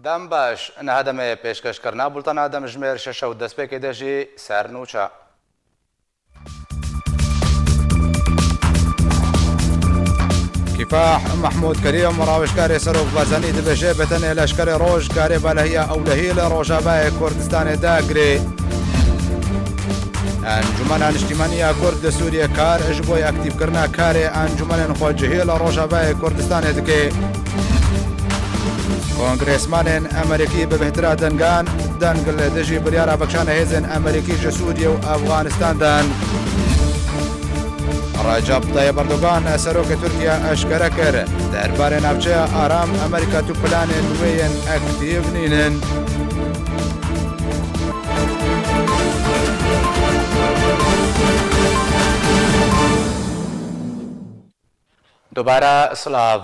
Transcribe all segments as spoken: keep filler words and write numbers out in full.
Dem baş, niha demê pêşkêşkirina bultena demjimêr şeş û destpêkê de jî ser nûça. Kîfah Mehmûd Kerîm, rawişkarê Serok Barzanî dibêje, bi tenê leşkerê roj karê balehiya ewlehî li Rojavayê Kurdistanê dagirê. Encûmena Niştîmanî ya Kurd li Sûriyê kar ji bo aktîfkirina karê encûmenên xwecihî li Rojavayê Kurdistanê dike. Kongresmanên Amerîkî bi bêhtira dengan deng li dijî biryara vekişana hêzên Amerîkî ji Sûriye û Efxanistan dan. Recep Tayyip Erdogan, serokê Tirkiye eşkere kir, derbarê navçeya aram Amerîka tu planên wê yên aktîv nînin. Dubare silav.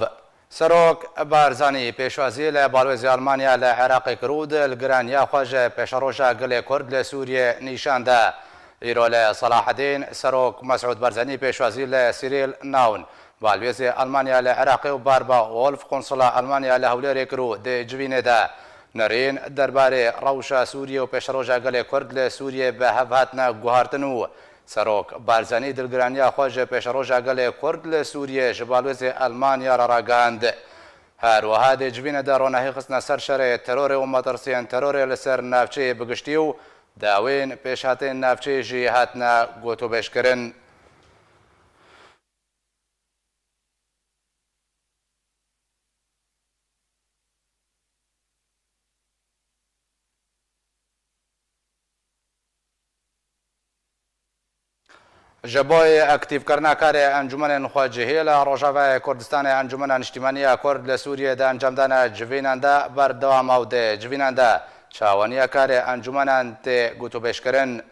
Serok Barzanî pêşwazî li balwêzê Almanya li Iraqê kir û dilgiraniya xwe ji pêşeroja gelê Kurd li Sûriyê nîşan da. Îro li Selahedîn, Serok Mesûd Barzanî pêşwazî li Cyril Naun, balwêzê Almanya li Iraqê û Barbara Wolf, konsula Almanya li Hewlêrê kir û di civînê de nerîn derbarê rewşa Sûriyê û pêşeroja gelê Kurd li Sûriyê bi hev hatine guhartin û Serok Barzanî dilgiraniya xwe ji pêşeroja gelê Kurd li Sûriyê ji balwêzê Almanya re ragihand. Her wiha di civînê de ronahî xistine ser şerê terorê û metirsiyên terorê li ser navçeyê bi giştî û dawên pêşhatên navçeyê jî hatine gotûbêjkirin. Ji bo aktîfkirina karê encûmenên xwecihî li Rojavayê Kurdistanê, Encûmena Niştîmanî ya Kurd li Sûriyê di encamdana civînan de berdewam e û di civînan de çawaniya karê encûmenan tê gotûbêjkirin.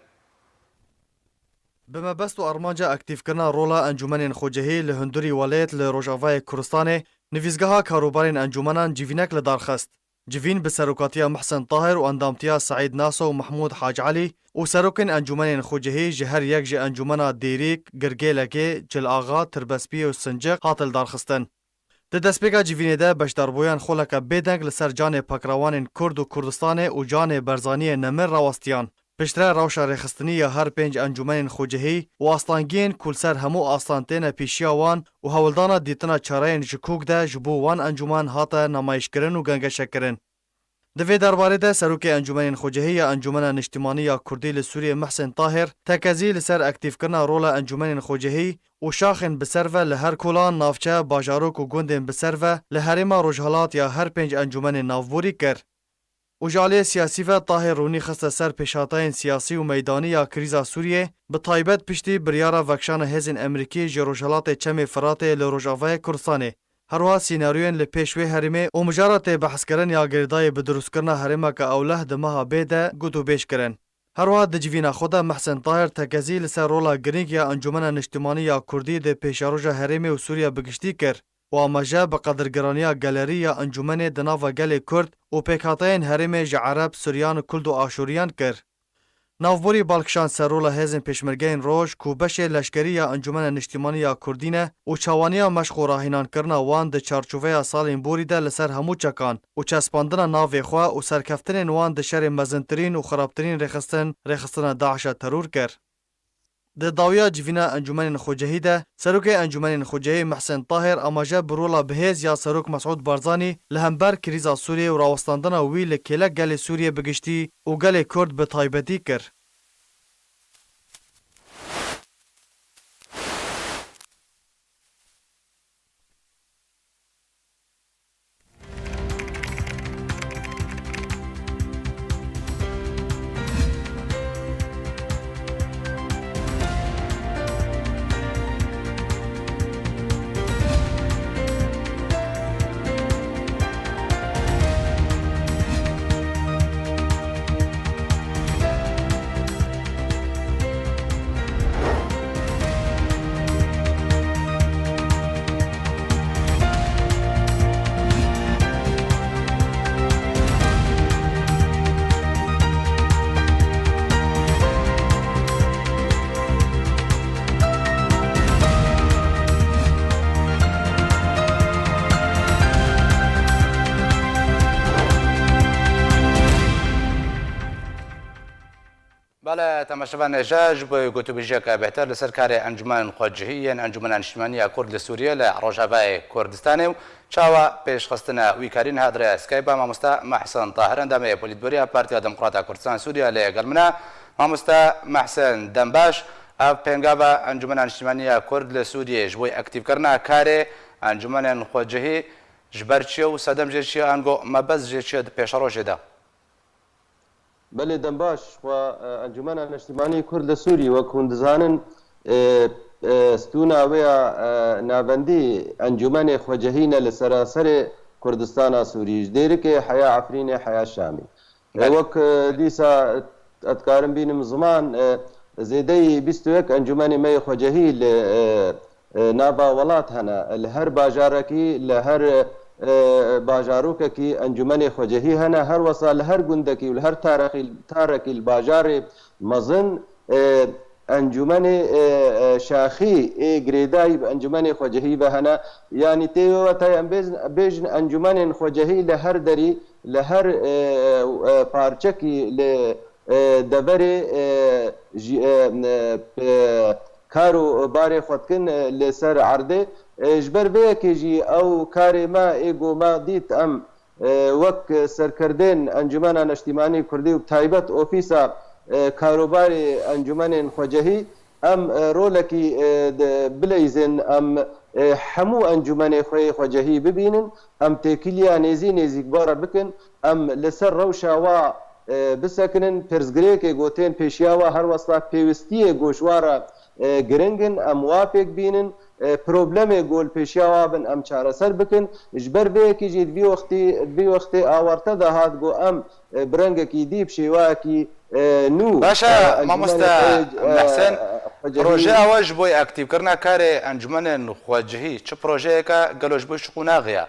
Bi mebest û armanca aktîfkirina rola encûmenên xwecihî li hundirî welêt li Rojavayê Kurdistanê, nivîsgeha karûbarên encûmenan civînek li dar xist. Civîn bi serokatiya Mihsen Tahir û endamtiya Seîd Naso û Mehmûd Hac Elî û serokên encûmenên xwecihî ji her yek ji encûmena Dêrîk, Girgêlekê, Çil Axa, Tirbespiyê û Sinciq hat lidarxistin. Di destpêka civînê de beşdarbûyan xuleke bêdeng li ser canê pakrewanên Kurd û Kurdistanê û canê Barzaniyê nemir rawestiyan. Piştre rewşa rêxistinî ya her pênc encûmenên xwecihî û astangiyên ku li ser hemû astan têne pêşiya wan û hewldana dîtina çareyên ji kûk de ji bo wan encûmen hate namayîşkirin û gengeşekirin. Di vê derbarê de Serokê Encûmenên Xwecihî ya Encûmena Niştimanî ya Kurdî li Sûriyê Mihsen Tahir tekezî li ser aktîfkirina rola encûmenên xwecihî û şaxên bi ser ve li her kolan, navçe, bajarok û gundên bi ser ve li herêma rojhilat ya her pênc encûmenên navborî kir. Û ji aliyê siyasî ve Tahir rûnî xiste ser pêşhatayên siyasî û meydanî ya krîza Sûriyê, bi taybet piştî biryara vekişana hêzên Amerîkî ji Rojhilatê Çemê Firatê li Rojavayê Kurdistanê. Herwiha sînaryoyên li pêş wê herêmê û mijara tê behskirin ya girêdayî bi dirustkirina herêmeke ewleh di meha bê de gotûbêj kirin. Herwiha di civîna xwe de Mehsen Tahir tekezî li ser rola girîng ya Encûmena Niştimanî ya Kurdî di pêşeroja herêmê û Sûriye bi giştî kir û amaje bi qedirgiraniya gelerî ya encûmenê di nava gelê Kurd û pêkhateyên herêmê ji Ereb, Suryan, Kurd û Aşûriyan kir. Navborî bal kişand ser rola hêzên pêşmergeyên roj ku beşê leşkerî ya Encûmena Niştimanî ya Kurdî ne û çawaniya meşq û rahînankirina wan di çarçoveya salên borî de li ser hemû çekan û çespandina navê xwe û serkeftinên wan di şerê mezintirîn û xirabtirîn rêxistin, rêxistina DAIŞ'e teror kir. Di dawiya civîna Encûmenên Xwecihî de, Serokê Encûmenên Xwecihî Mehsen Tahir amaje bi rola bihêz ya Serok Mesûd Barzanî li hember krîza Sûriyê û rawestandina wî li kêlek gelê Sûriyê bi giştî û gelê Kurd bi taybetî kir. Belê, temaşevan hêja, ji bo gotûbêjiyeke bêhtir li ser karê encûmenên xwecihî yên Encûmena Niştimanî ya Kurd li Sûriyê li Rojavayê Kurdistanê û çawa pêşxistina wî karî niha di rêya Skype-a mamoste Mehsen Tahir, endamê Polîtbûroya Partiya Demokrata Kurdistan Sûriye, lê gel min e. Mamoste Mehsen, dem baş. Ev pêngava Encûmena Niştimanî ya Kurd li Sûriyê ji bo aktîvkirina karê encûmenên xwecihî ji ber çi ye û sedem jê çi ye, ango mebest jê çi ye di pêşerojê de? Belê, dem baş. Xwe, e, Encûmena Neştîmanî Kurd li Sûrî, wek hûn dizanin, e, e, stûna wê ya, e, navendî encûmenê xwecehî ne li seraserê Kurdistana Sûrî. Ji Dêrikê heya Efrînê, heya Şamî. E, Belê. Wek, e, dîsa ez dikarim bînim ziman, e, zêdeyî bîst û yek encûmenê me yê xwecehî li, e, e, nava welat hene. Li her bajarekî, li her, e, bajarokekî encûmenê xwecehî hene. Her wesa li her gundekî û li her tarekî, tarekî li bajarê mezin, e, encûmenê, e, e, şaxî ê girêdayî bi encûmenê xwecehî ve hene. Yanî tê wê wetayê em bêjin, bêjin encûmenên xwecehî li her derî, li her, e, e, parçekî li, e, deverê, e, jî, e, e, e, kar û barê xwe dikin, e, li ser erdê. E, ji ber vê yekê jî ew karê me ê ku me dît em, e, wek serkirdên Encûmena Neştîmanî Kurdî û bi taybet Ofîsa, e, Karobarê Encûmenên Xwecehî, em, e, rolekî, e, de bileyzin, em, e, hemû encûmenê xwe yê xwecehî bibînin, em têkiliya nêzî nêzîkbare bikin, em li ser rewşa wa, e, bisekinin, pirsgirêkê ku tên pêşiya wa her westa pêwistiyê ku ji wa re, e, giring in, em wa pêk bînin, e, problemê ku li pêşiya wa bin em çareser bikin. Ji ber vê yekê jî di vî wextî, di vî wextê awarte de hat ku em, e, bi rengekî dî, bi şêwayekî, e, nû, Baş e, e, encûmenê mamoste xwe, e, Mehsen, xwecehî projeya we ji bo aktîvkirina karê encûmenên xwecihî çi projeyek e, gelo ji bo şiqûnaxiya?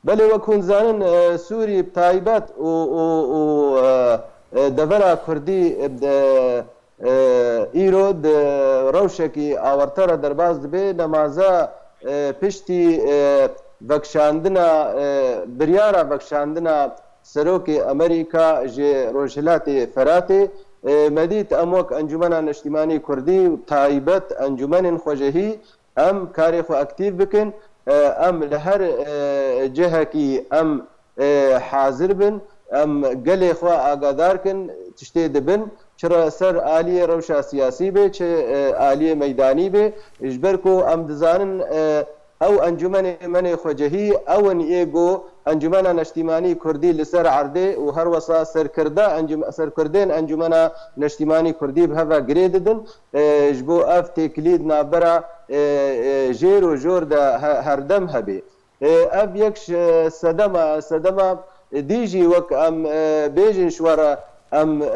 Belê, wek hûn dizanin, e, Sûrî bi taybet û, û, û, e, e, devera Kurdî, e, de, e, îro di rewşekî awarte re derbas dibe. Nemaza, e, piştî, e, vekişandina, e, biryara vekişandina Serokê Amerîka ji Rojhilatê Feratê, e, me dît em wek Encûmena Neştîmanî Kurdî û taybet encûmenên xwecehî, em karê xwe aktîf bikin, e, em li her, e, cihekî em, e, hazir bin, em gelê xwe agadar kin, tiştê dibin, çi re ser aliyê rewşa siyasî be, çi, e, aliyê meydanî be, ji ber ku em dizanin, e, ew encûmenê menê xwecehî, ew in ê ku Encûmena Neştîmanî Kurdî li ser erdê û her wesa serkirda encûm-, serkirdên Encûmena Neştîmanî Kurdî bi hev ve girê didin. E, ji bo ev têkilî di navbera, e, e, jêr û jor de he-, herdem hebe. E, ev yek ji sedema, sedema dî jî wek em, e, bêjin ji we re, em, e,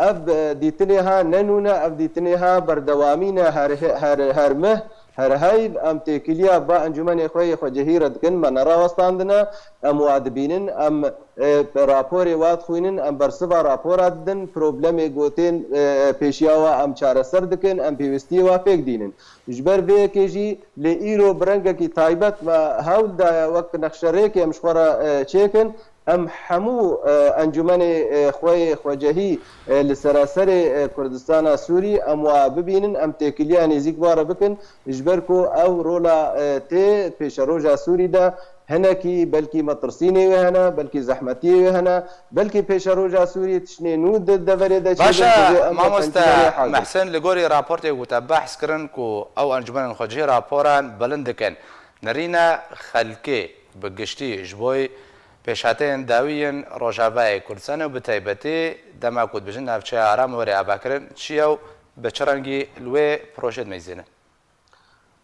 ev dîtinê ha ne nû ne, ev dîtinê ha berdewamî ne, her, her, her meh, her heyv em têkiliya ba encûmenê xwe yê xwecehî re dikin, me nerawestandine, em wa dibînin, em e, raporê wa dixwînin, em bersiva rapora didin, problemê ku tên, e, pêşiya wa em çareser dikin, em pêwistiyê wa pêk dînin. Ji ber vê yekê jî lê îro bi rengekî taybet me hewl daye wek nexşerêkê em ji xwe re, e, çêkin. Em hemû, e, encûmenê, e, xwe yê xwecehî, e, li seraserê, e, Kurdistana Sûrî em wa bibînin, em têkiliya nêzîk wa re bikin, ji ber ku ew rola, e, tê pêşeroja Sûrî de hinekî belkî metirsînê wê hene, belkî zehmetiyê wê hene, belkî pêşeroja Sûriyê tiştê nû di deverê de çêbin. Baş e, divê em wek mamoste encûmenê hazir. Mehsen, li gorî raportê ku te behs kirin ku ew encûmenên xwecihî raporan bilind dikin, nerîna xelkê bi giştî ji bo pêşhateyên dawî yên Rojavayê Kurdistanê û bi taybetî dema ku dibêjin navçeya Aram were avakirin çi ye û bi çi rengî li wê projê dimeyzînin?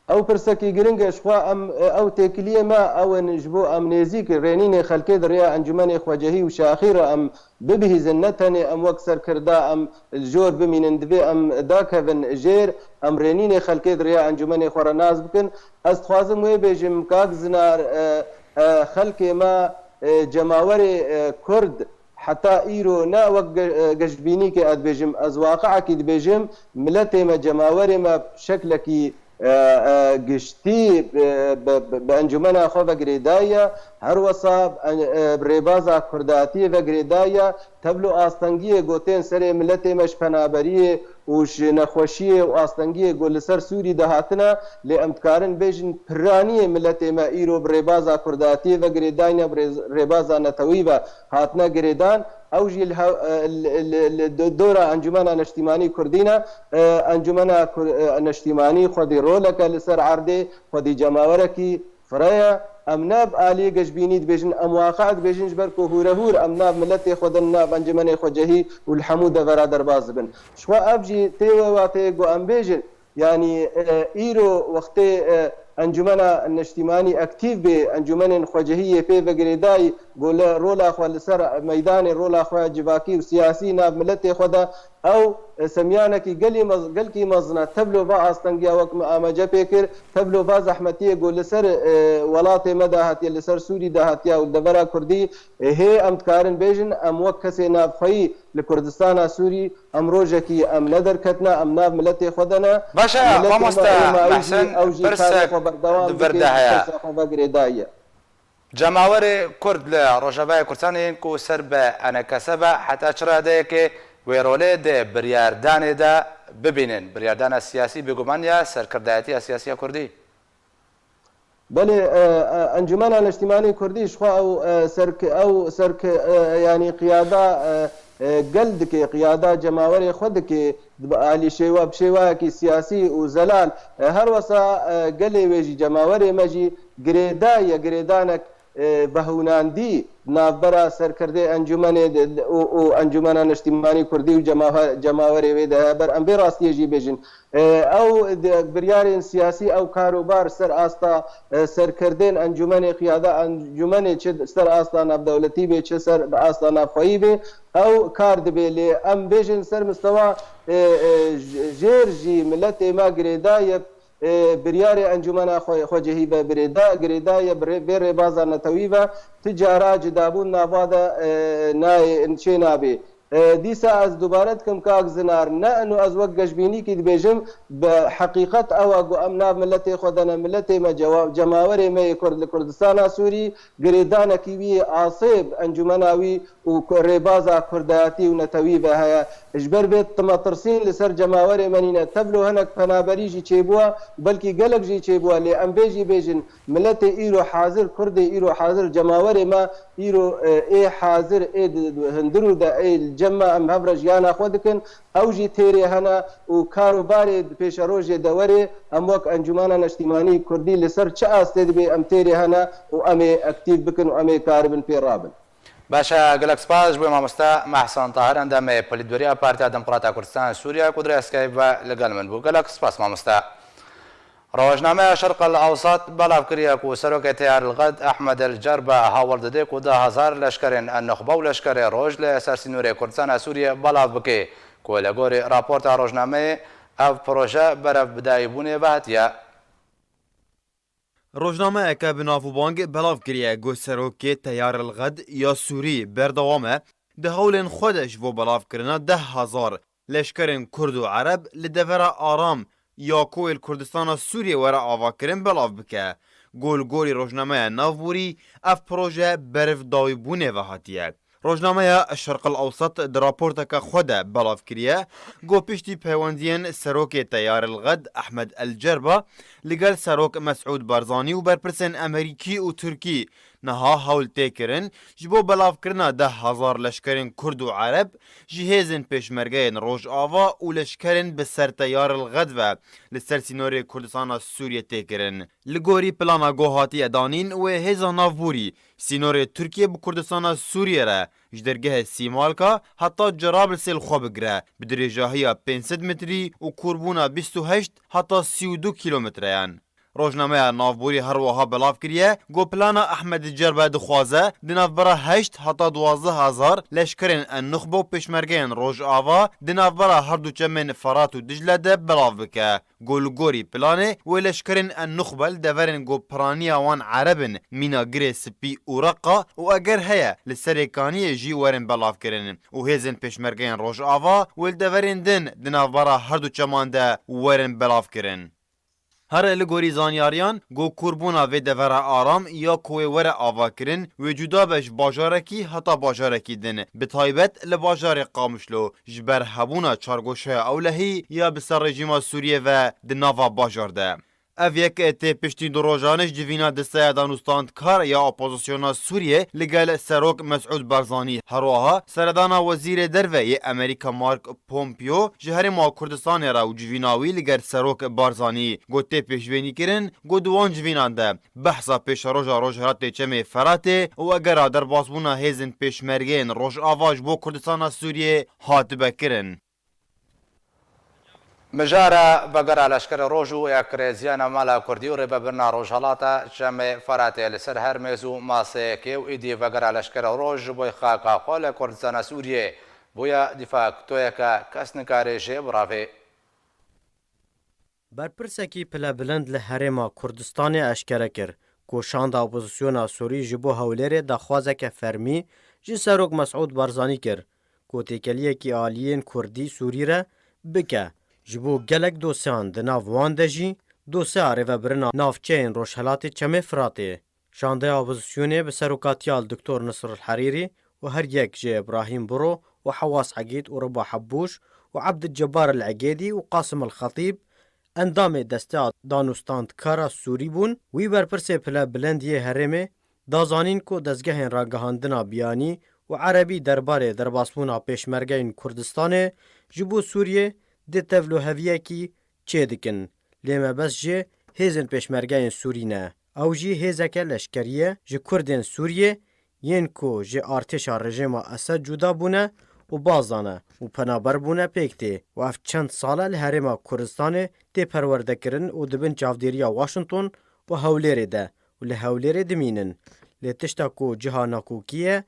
Ew pirsekî giring e, ji xwe em, e, ew têkiliyê me ew in ji bo em nêzîk rênînê xelkê di rêya encûmenê xwecehî û şaxî re em bibihîzin, ne tenê em wek serkirda em li jor bimînin, divê em dakevin jêr, em rênînê xelkê di rêya encûmenê xwe re nas bikin. Ez dixwazim wê bêjim, kak Zinar, e, e, xelkê me, e, cemawerê, e, Kurd, heta îro ne wek ge-, e, geşbînîkê ez dibêjim, ez waqiekî dibêjim, miletê me, cemawerê me şeklekî e, e, giştî, e, bi, bi, bi encûmena xwe ve girêdaye, her wesa, e, e, bi rêbaza kurdatiyê ve girêdaye, tevlo astengiyê gotên serê miletê me ji penaberiyê û ji nexweşiyê û astengiyê ku li ser Sûrî de hatine, lê em dikarin bêjin piraniyê miletê me îro bi rêbaza kurdatiyê ve girêdayne, bi rêz-, rêbaza netewî ve hatine girêdan. Ew jî li hev-, e, li, li, li do-, dora Encûmena Neştîmanî Kurdî ne. E, Encûmena Kur-, e, Neştîmanî xwedî roleke li ser erdê, xwedî cemawerekî fire ye. Em ne bi aliyê geşbînî dibêjin, em waqe dibêjin, ji ber ku hûrehûr em nav miletê xwe din, nav encûmenê xwecehî û li hemû devera derbas dibin. Ji xwe ev jî tê wê wateyê ku em bêjin, yanî, e, îro wextê, e, Encûmena Neştîmanî aktîf bê, encûmenên xwecehî yê pê ve girêdayî, ku li rola xwe li ser meydanê, rola xwe civakî û siyasî nav miletê xwe de, ew, e, semyanekî gelî mez-, gelkî mezin e. Tevlo va astengiya wek me amece pê kir, tevlo va zehmetiyê ku li ser, e, welatê me de hatiye, li ser Sûrî de hatiye û devera Kurdî, e, hê em dikarin bêjin, em wek kesê navxweyî li Kurdistana Sûrî, em rojekî em ne derketine, em nav miletê xwe de ne. Baş e, Miletê me mamoste êma ew jî, Mehsen, ew jî karê pirsek xwe berdewam di vir dike, de heye. Kesa xwe ve girêdayî ye. Cemawerê Kurd li Rojavayê Kurdistanê yên ku ser bi enekese be, heta çi radeyekê wê rolê di biryardanê de bibînin? Biryardana siyasî bêguman ya serkirdayetiya siyasî ya Kurdî. Belê, e, e, Encûmena Neştîmanî Kurdî ji xwe ew, e, serk-, ew serk-, e, yanî qiyada, e, e, gel dike, qiyada cemawerê xwe dike, bi alî şêwa, bi şêwayekî siyasî û zelal. E, her wesa, e, gelê wê jî, cemawerê me jî girêdayî ye, girêdanek, e, vehûnandî navbera serkirdê encûmenê de, û, û Encûmena Neştîmanî Kurdî û cemawe-, cemawerê wê de heye. Ber em vê rastiyê jî bêjin. E, ew di biryarên siyasî, ew karobar ser asta, e, serkirdên encûmenê, qiyada encûmenê, çi ser asta navdewletî bê, çi ser asta navxweyî bê, ew kar dibê. Lê em bêjin ser mistewa, e, e, j-, jêr jî miletê me girêdayî ye, e, biryarê encûmena xwe-, xwecihî ve birêda-, girêdayî ye, bi rê-, vê rêbaza netewî ve ti cara cidabûn nava de, e, nayê, çê nabê. E, dîsa ez dubare dikim, kak Zinar, ne eno ez wek geşbînîkî dibêjim, bi heqîqet ew e ku em nav miletê xwe de ne, miletê me, cewa-, cemawerê me yê Kurd li Kurdistana Sûrî, girêdanekî wî yê asê bi encûmena wî û ku-, rêbaza kurdayetî û netewî ve heye. Ji ber vê timetirsîn li ser cemawerê me nîne. Tevlo hinek penaberî jî çêbûye, belkî gelek jî çêbûye, lê em vê jî bêjin, Miletê îro hazir, Kurdê îro hazir, cemawerê me îro, e, ê hazir, ê di, di hundir û de ê li cem me, em hev re jiyana xwe dikin. Ew jî têrê hene û kar û barê di pêşerojê de werê, em wek Encûmena Neştîmanî Kurdî li ser çi astê dibê em têrê hene û em ê aktîf bikin û em ê karibin pê rabin. Baş e, gelek spas ji bo mamoste Mehsan Tahir, endamê Polîtbûroya Partiya Demokrata Kurdistan Sûriye ku di rêya Skype ve li gel min bû. Gelek spas mamoste. Rojnameya Şerq el Ewsat belav kiriye ku serokê Teyar el Ged Ehmed el Cerba hawil dide ku deh hezar leşkerên Nuxbe û leşkerê Roj li ser sînorê Kurdistana Sûriyê belav bike, ku li gorî raporta rojnameyê ev proje berev bidayîbûnê ve hatiye. Rojnameyeke bi nav û bang belav kiriye ku serokê Teyar el Ged ya Sûrî berdewam e di hewlên xwe de ji bo belavkirina deh hezar leşkerên Kurd û Ereb li devera Aram ya ku yê li Kurdistana Sûriyê were avakirin belav bike. Ku li gorî rojnameya navborî ev proje beriv dawîbûnê ve hatiye. Rojnameya Şerq el Ewsat di raporteke xwe de belav kiriye, ku piştî peywendiyên serokê Teyar el Ged Ehmed el Cerba li gel Serok Mesûd Barzanî û berpirsên Amerîkî û Tirkî niha hewl tê kirin ji bo belavkirina deh hezar leşkerên Kurd û Ereb ji hêzên pêşmergeyên Rojava û leşkerên bi ser Teyar el Ged ve li ser sînorê Kurdistana Sûriyê tê kirin. Li gorî plana ku hatiye danîn, wê hêza navborî sînorê Tirkiyê bi Kurdistana Sûriyê re ji dergehê Sîmalka heta Cerablsê li xwe bigire, bi dirêjahiya pênc sed metrî û kûrbûna bîst û heşt heta sî û du kîlometreyan. Rojnameya navborî her wiha belav kiriye, ku plana Ehmed Cerbe dixwaze di navbera heşt heta duwazdeh hezar leşkerên Nuxbe û pêşmergeyên Rojava di navbera her du çemên Ferat û Dicle de belav bike. Ku li gorî planê, wê leşkerên Nuxbe li deverên ku piraniya wan Ereb in, mîna Girê Spî û Reqa û eger heye li Serê Kaniyê jî werin belavkirin û hêzên pêşmergeyên Rojava wê li deverên din di navbera her du çeman de werin belavkirin. Her li gorî zanyariyan, ku kûrbûna vê devera aram ya ku wê were avakirin, wê cuda be ji bajarekî heta bajarekî din, bi taybet li bajarê Qamişlo, ji ber hebûna çargoşeya ewlehî ya bi ser rejîma Sûriyê ve di nava bajar de. Ev yek tê piştî du rojan ji civîna desteya danûstandkar ya opozisyona Sûriyê li gel Serok Mesûd Barzanî, herwiha seredana Wezîrê Derve yê Amerîka Mark Pompeo ji Herêma Kurdistanê re û civîna wî li gel Serok Barzanî, ku tê pêşbînîkirin ku di wan civînan de behsa pêşeroja Rojhilatê Çemê Feratê û egera derbasbûna hêzên pêşmergeyên Rojava ji bo Kurdistana Sûriyê hatibe kirin. Mijara vegera leşkerê roj û yekrêziya navmala kurdî û rêvebirina Rojhilata Çemê Feratê li ser Hermêz û maseyekê û êdî vegera leşkerê roj ji bo xaka xwe li Kurdistana Sûriyê bûye defactoyeke kes nikare jê biravê. Berpirsekî pilebilind li Herêma Kurdistanê eşkere kir ku şanda opozisyona Sûrî ji bo Hewlêrê daxwazeke fermî ji Serok Mesûd Barzanî kir ku têkeliyekî aliyên Kurdî Sûrî re bike. Ji bo gelek dosyeyan, di nav wan de jî dosyeya rêvebirina navçeyên Rojhelatê Çemê Firatê. Şandeya opozisyonê bi serokatiya li Doktor Nisr el Herîrî û her yek ji Îbrahîm Buro û Hewas Egîd û Riba Hebbûş û Ebdilcebar el Egêdî û Qasim el Xetîb, endamê desteya danûstandkara Sûrî bûn. Wî berpirsê pilebilind yê herêmê da zanîn ku dezgehên ragihandina biyanî û erebî derbarê derbasbûna pêşmergeyên Kurdistanê ji bo Sûriyê di tevloheviyekî çêdikin. Lê mebest jê hêzên pêşmergeyên Sûrî ne. Ew jî hêzeke leşkerî ye ji Kurdên Sûriyê yên ku ji artêşa rejîma Esed cuda bûne û baz dane û penaber bûne pêk tê û ev çend sal e li Herêma Kurdistanê tê perwerdekirin û di bin çavdêriya Washington û Hewlêrê de û li Hewlêrê dimînin. Lê tişta ku ciha nakokî ye,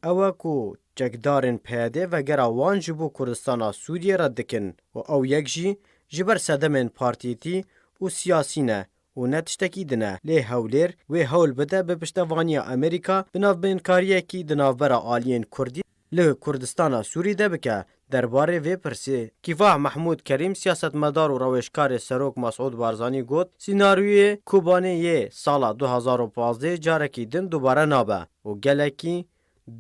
ew e ku çekdarên P Y D vegera wan ji bo Kurdistana Sûriyê red dikin û ew yek jî ji ber sedemên partiyetî û siyasî ne û ne tiştekî din e. Lê Hewlêr wê hewl bide bi piştevaniya Amerîka bi navbênkariyekî di navbera aliyên Kurdî li Kurdistana Sûrî de bike. Derbarê vê pirsê Kîfah Mehmûd Kerîm, siyasetmedar û rewêşkarê Serok Mesûd Barzanî got, sînaryoyê Kobanê yê sala du hazar û pazdeh carekî din dubare nabe û gelekî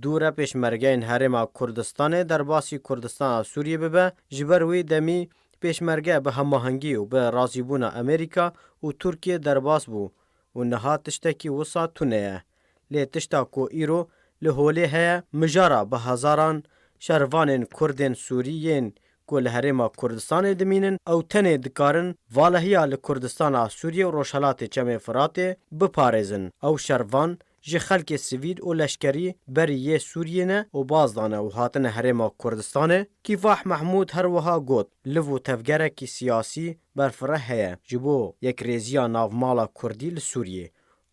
dûre pêşmergeyên Herêma Kurdistanê derbasî Kurdistana Sûriyê bibe, ji ber wê demî pêşmerge bi hemahengî û bi razîbûna Amerîka û Tirkiyê derbas bû û niha tiştekî wisa tune ye. Lê tişta ku îro li holê heye, mijara bi hezaran şervanên Kurdên Sûrî yên ku li Herêma Kurdistanê dimînin, ew tenê dikarin valehiya li Kurdistana Sûriyê û Rojhelatê Çemê Firatê biparêzin. Ew şervan ji xelkê sivîl û leşkerî berî yê Sûriyê ne û baz dane û hatine Herêma Kurdistanê. Kîfah Mehmûd her wiha got, liv û tevgerekî siyasî berfireh heye ji bo yekrêziya navmala Kurdî li Sûriyê.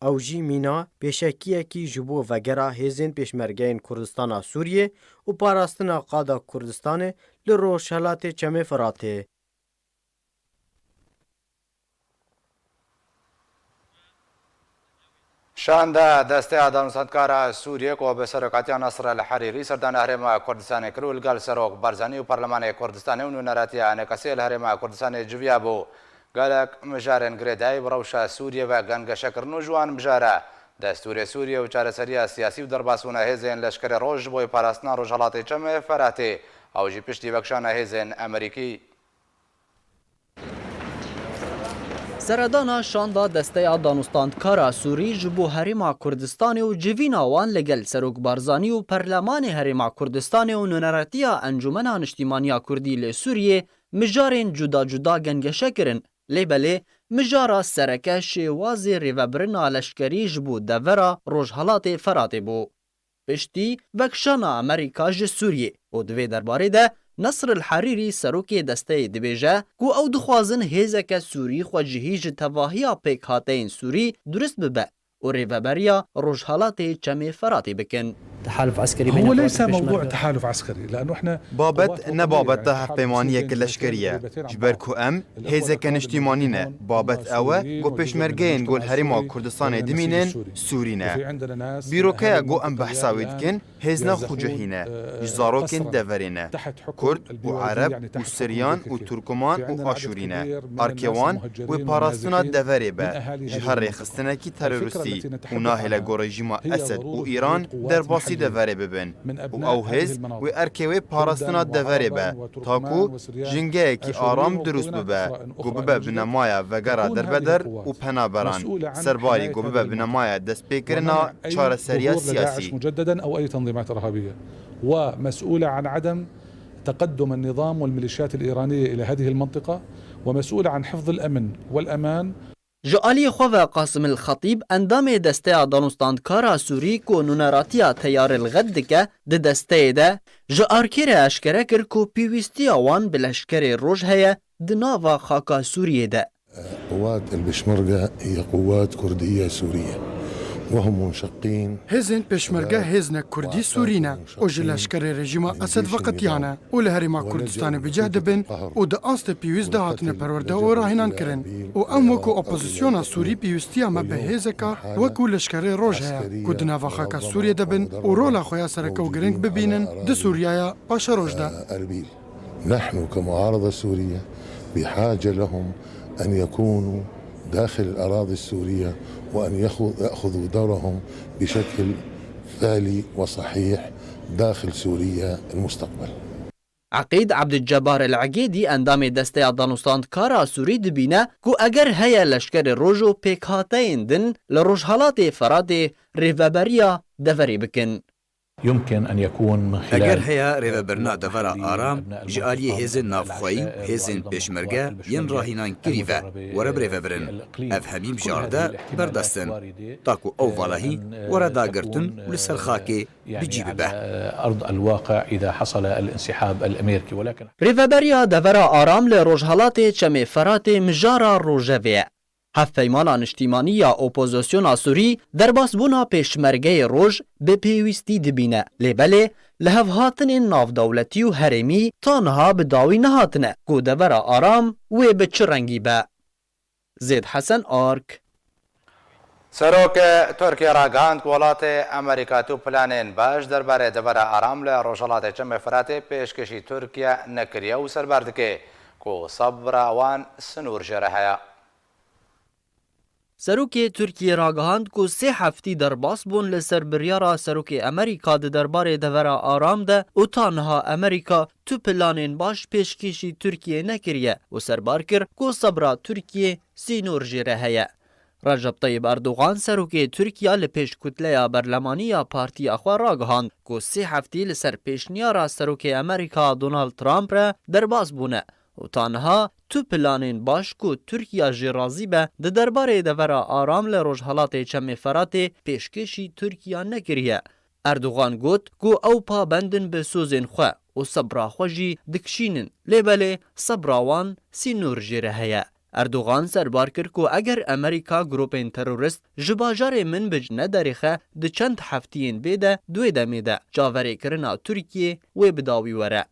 Ew jî mîna pêşekiyekî ji bo vegera hêzên pêşmergeyên Kurdistana Sûriyê û parastina qada Kurdistanê li Rojhelatê Çemê Firatê. Şanda Desteya Danûstandkara Sûriyê ku bi serokatiya Nasr El Herîrî serdana Herêma Kurdistanê kir û li gel Serok Barzanî û Perlemanê Kurdistanê û nûneratiya enekesê li Herêma Kurdistanê civiya bû. Gelek mijarên girêdayî bi rewşa Sûriyê ve gengeşe kirin û ji wan mijara destûrê Sûriyê û çareseriya siyasî û derbasbûna hêzên leşkerê roj ji bo parastina Rojhelatê Çemê Feratê, ew jî piştî vekişana hêzên Amerîkî. Seredana şanda Desteya Danûstandkara Sûrî ji bo Herêma Kurdistanê û civîna wan li gel Serok Barzanî û Perlemanê Herêma Kurdistanê û nûneratiya Encûmena Niştîmaniya Kurdî li Sûriyê mijarên cuda cuda gengeşe kirin. Lê belê mijara sereke şêwazê rêvebirina leşkerî ji bo devera Rojhelatê Feratê bû. Piştî vekişana Amerîka ji Sûriyê û di vê derbarê de Nasr El Herîrî serokê desteyê dibêje ku ew dixwazin hêzeke Sûrî xwecihî ji tevahiya pêkhateyên Sûrî durist bibe û rêveberiya Rojhelatê Çemê Feratê bikin. تحالف عسكري بين هو قوات ليس موضوع البيشمركة. تحالف عسكري، لأنه احنا قواتنا قوية، يعني، عندنا سياسيين كبيرة بين عدد. Babet ne babeta hevpeymaniye ki leşkerî ye. Ji ber ku em hêzeke niştîmanî ne. Babet ew e ku pêşmergeyên ku li Herêma Kurdistanê dimînin, Sûrî ne. Bîrokeya ku em behsa wê dikin, hêzna xucehî ne. Ji zarokên deverê ne. Kurd û Ereb û Siryan û Turkuman û Aşûrî ne. Arkê wan wê parastina deverê be ji her rêxistinekî teroristî û nahêle ku rejîma Esed û Îran derbasî deverê bibin. Û ew hêz wê erkê wê parastina deverê be, ta ku jingeyekî aram dirust bibe, ku bibe binemaya vegera derbeder û penaberan, serbarî ku bibe binemaya destpêkirina çareseriya siyasî. مجددا أو أي تنظيمات إرهابية، ومسؤولة عن عدم تقدم النظام والميليشيات الإيرانية إلى هذه المنطقة، ومسؤولة عن حفظ الأمن والأمان. Ji aliyê xwe ve Qasim el Xetîb, endamê Desteya Danûstandkara Sûrî ku nûneratiya Teyar el Xed dike di desteyê de, ji arkê re eşkere kir ku pêwîstiya wan bi leşkerê roj heye di nava xaka Sûriyê de. قوات البشمركة هي قوات كردية سورية، وهم منشقين. Hêzên pêşmerge hêznek kurdî sûrî ne û ji leşkerê rejîma Esed veqetiyane û li Herêma Kurdistanê bi cih dibin û di astê pêwîst de hatine perwerde û rahînan kirin. Û em wekî opozisyona sûrî pêwîstiya me bi hêzeka wekî leşkerê roj heye ku di nava xaka Sûriyê de bin û rola xwe ya sereke û girîng bibînin di Sûriyaya paşeroj de. نحن كمعارضة سورية بحاجة لهم أن يكونوا داخل الأراضي السورية، وأن يأخذوا دورهم بشكل فعلي وصحيح داخل سوريا المستقبل. Eqîd Ebdulcebar El Egêdî, endamê Desteya Danûstandkara Sûrî, dibîne ku eger heye leşkerê roj û pêkhateyên din li Rojhelatê Feratê rêveberiya deverê bikin. يمكن أن يكون من خلال Eger heye rêvebirina devera aram ji aliyê hêzên navxweyî û hêzên pêşmerge yên rahînan kirî ve were birêvebirin, ev hemî mijar de berdest in, ta ku ew valahî were dagirtin û li ser xakê bi cî bibe. أرض الواقع إذا حصل الانسحاب الأمريكي، ولكن Rêveberiya devera aram li Rojhelatê Çemê Feratê mijara rojevê ye. Hevpeymana niştîmanî ya opozisyona Sûrî derbasbûna pêşmergeyê roj bi pêwîstî dibîne, lê belê lihevhatinên navdewletî û herêmî ta niha bi dawî nehatine ku devera aram wê bi çi rengî be. Zêd Hesen Ark. Serok Tirkiye ragihand ku welatê Amerîka tu planên baş derbarê devera aram li Rojhelatê Çemê Firatê pêşkêşî Tirkiye nekiriye û serbar dike ku sebra wan sinûr jê re heye. Serokê Tirkiyê ragihand ku sê heftî derbas bûn li ser biryara Serokê Amerîka di derbarê devera aram de û ta niha Amerîka tu planên baş pêşkêşî Tirkiyê nekiriye û serbar kir ku sebra Tirkiyê sînor jê re heye. Recep Tayyip Erdogan, serokê Tirkiya, li pêş kutleya berlemanî ya partiya xwe ragihand ku sê heftî li ser pêşniyara Serokê Amerîka Donald Trump re derbas bûne û ta niha tu planên baş ku Tirkiya jê razî be di derbarê devera aram li Rojhelatê Çemê Feratê pêşkêşî Tirkiya nekiriye. Erdogan got ku ew pabend in bi sozên xwe û sebra xwe jî dikişînin, lê belê sebra wan sînor jê re heye. Erdogan serbar kir ku eger Amerîka grûpên terorist ji bajarê Minbic nederêxe, di çend heftiyên bê de di wê demê de çaverêkirina Tirkiyê wê bi dawî were.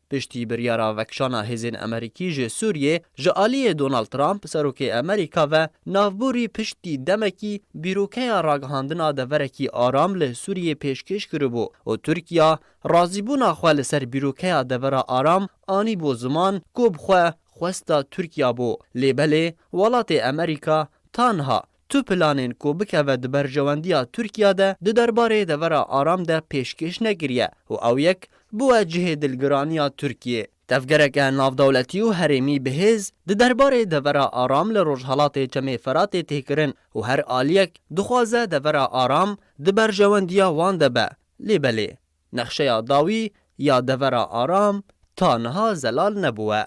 Piştî biryara vekişana hêzên Amerîkî ji Sûriyê ji aliyê Donald Trump, serokê Amerîka ve navborî piştî demekî bîrokeya ragihandina deverekî aram li Sûriyê pêşkêş kiribû û Tirkiya razîbûna xwe li ser bîrokeya devera aram anîbû ziman ku bi xwe xwesta Tirkiya bû. Lê belê welatê Amerîka ta niha tu planên ku bikeve di berjewendiya Tirkiya de di derbarê devera aram de pêşkêş nekiriye û ew yek bûye cihê dilgiraniya Tirkiyê. Tevgereke navdewletî û herêmî bi hêz di derbarê devera aram li Rojhelatê Çemê Feratê tê kirin û her aliyek dixwaze devera aram di berjewendiya wan de be. Lê belê, nexşeya dawî ya devera aram ta niha zelal nebûye.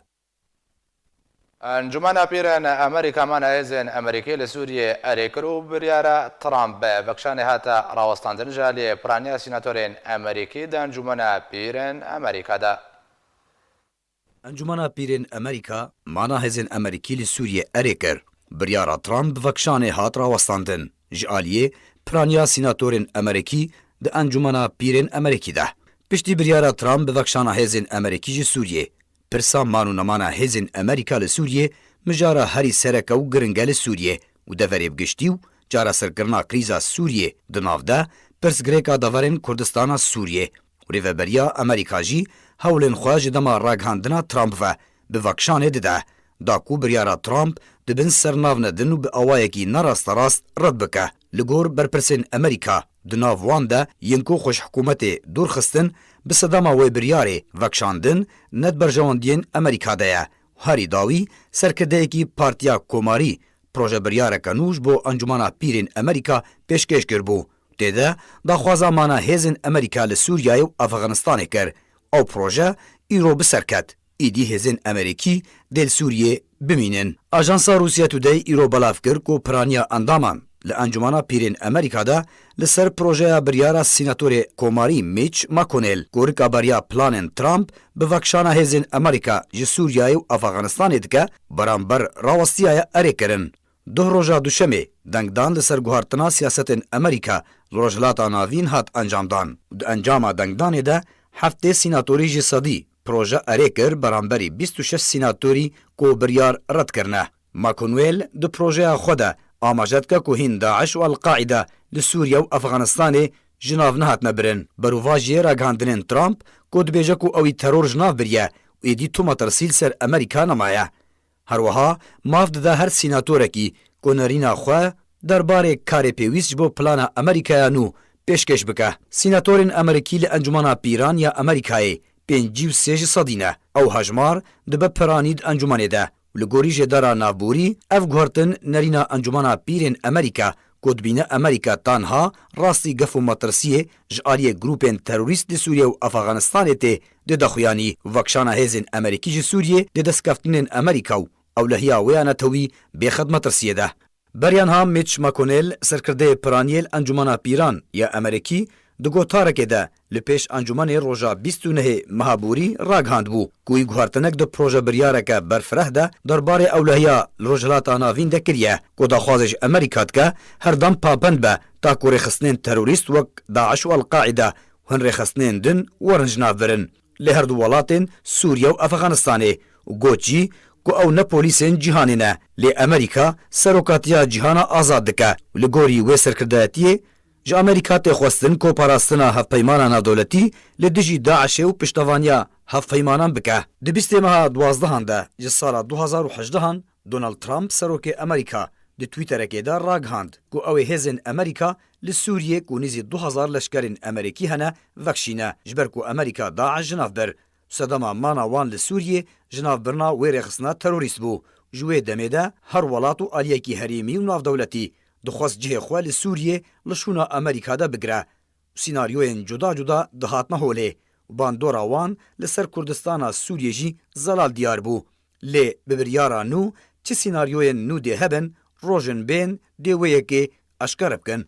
Encûmena Pîrên Amerîka mana hêzên Amerîkî li Sûriyê erê kir û biryara Trump bi vekişanê hate rawestandin ji aliyê piraniya sînatorên Amerîkî di Encûmena Pîrên Amerîka de. Encûmena Pîrên Amerîka mana hêzên Amerîkî li Sûriyê erê kir. Biryara Trump bi vekişanê hat rawestandin. Ji aliyê piraniya sînatorên Amerîkî di Encûmena Pîrên Amerîkî de. Piştî biryara Trump bi vekşana hêzên Amerîkî ji Sûriyê, pirsa man û nemana hêzên Amerîka li Sûriyê mijara herî sereke û giring e li Sûriyê û deverê bi giştî û çareserkirina krîza Sûriyê di nav de, pirsgirêka deverên Kurdistana Sûriyê û rêveberiya Amerîka jî hewlên xwe ji dema ragihandina Trump ve bi vekşanê dide, da ku biryara Trump di bin ser nav nedin û bi awayekî nerasterast red bike. Li gor berpirsên Amerîka, di nav wan de yên ku xwe ji hikûmetê dûr xistin, bi sedema wê biryarê vekşandin ne di berjewendiyên Amerîka de ye. Herî dawî serkirdeyekî Partiya Komarî proje biryareke nû ji bo Encûmena Pîrên Amerîka pêşkêş kiribû. Tê de daxwaza mana hêzên Amerîka li Sûriyeyê û Efxanistanê kir. Ew proje îro bi ser ket. Îdî hêzên Amerîkî dê li Sûriyê bimînin. Ajansa Rûsya Today îro belav kir ku piraniya endaman li Encûmena Pîrên Amerîka de li ser projeya biryara sînatorê Komarî Mitch McConnell ku rikaberiya planên Trump bi vekşana hêzên Amerîka ji Sûriyeyê û Efxanistanê dike, beramber rawestiyaye erê kirin. Duh roja Duşemê dengdan li ser guhartina siyasetên Amerîka li Rojhilata Navîn hat encamdan. Di encama dengdanê de heftê sînatorî ji sedî proje erê kir, beramberî bîst û şeş sînatorî ku biryar red kirine. McConnell di projeya xwe de amaje dike ku hîn DAIŞ û El-Qaîde li Sûriye û Efxanistanê ji nav nehatine birin. Berovajiyê ragihandinên Trump ku dibêje ku ewî teror ji nav biriye û êdî tu metirsî li ser Amerîka nemaye. Herwiha maf dide her sînatorekî ku nerîna xwe derbarê karê pêwîst ji bo plana Amerîkaya nû pêşkêş bike. Sînatorên Amerîkî li Encûmena Pîran ya Amerîkayê pêncî û sê ji sedî ne. Ew hejmar dibe piranî di encûmenê de û li gorî jêdara navborî ev guhertin nerîna Encûmena Pîrên Amerîka ku dibîne Amerîka tanha rastî gef û metirsiyê ji aliyê grûpên terorîst li Sûriye û Efxanistanê tê dide xuyanî û vekşana hêzên Amerîkî ji Sûriyê di destkeftinên Amerîka û ewlehiya wê ya netewî bêxet metirsiyê de. Beriya niha Mitch McConnell, serkirdeyê piraniyê li Encûmena Pîran ya Amerîkî, di gotarekê de li pêş encûmenê roja bîst û nehê meha borî ragihandibû ku wî guhertinek di proje biryareke berfireh de derbarê ewlehiya li Rojhilata Navîn de kiriye ku daxwazê ji Amerîka dike her dem pabend be ta ku rêxistinên terorîst wek DAIŞ û El-Qaîde û hin rêxistinên din werin ji nav birin. Lê her du welatên Sûriye û Efxanistanê û got jî ku ew ne polîsên cîhanê ne, lê Amerîka serokatiya cîhana azad dike û li gorî wê serkirdayetiyê ji Amerîka tê xwestin ku parastina hevpeymana navdewletî li dijî DAIŞê û piştevaniya hevpeymanan bike. Di bîstê meha duwazdehan de ji sala du hazar û hejdehan Donald Trump, serokê Amerîka, di Twitterekê de ragihand ku ew ê hêzên Amerîka li Sûriyê ku nîzî du hezar leşkerên Amerîkî hene, vekşîne, ji ber ku Amerîka DAIŞ ji nav bir. Sedema mana wan li Sûriyê ji nav birina wê rêxistina terorîst bû. Ji wê demê de her welat û aliyekî herêmî û navdewletî dixwest cihê xwe li Sûriyê li şûna Amerîka de bigire. Sînaryoyên cuda cuda dihatine holê û bandora wan li ser Kurdistana Sûriyê jî zelal diyar bû. Lê bi biryara nû çi sînaryoyên nû dê hebin, rojên bên dê wê yekê eşkere bikin.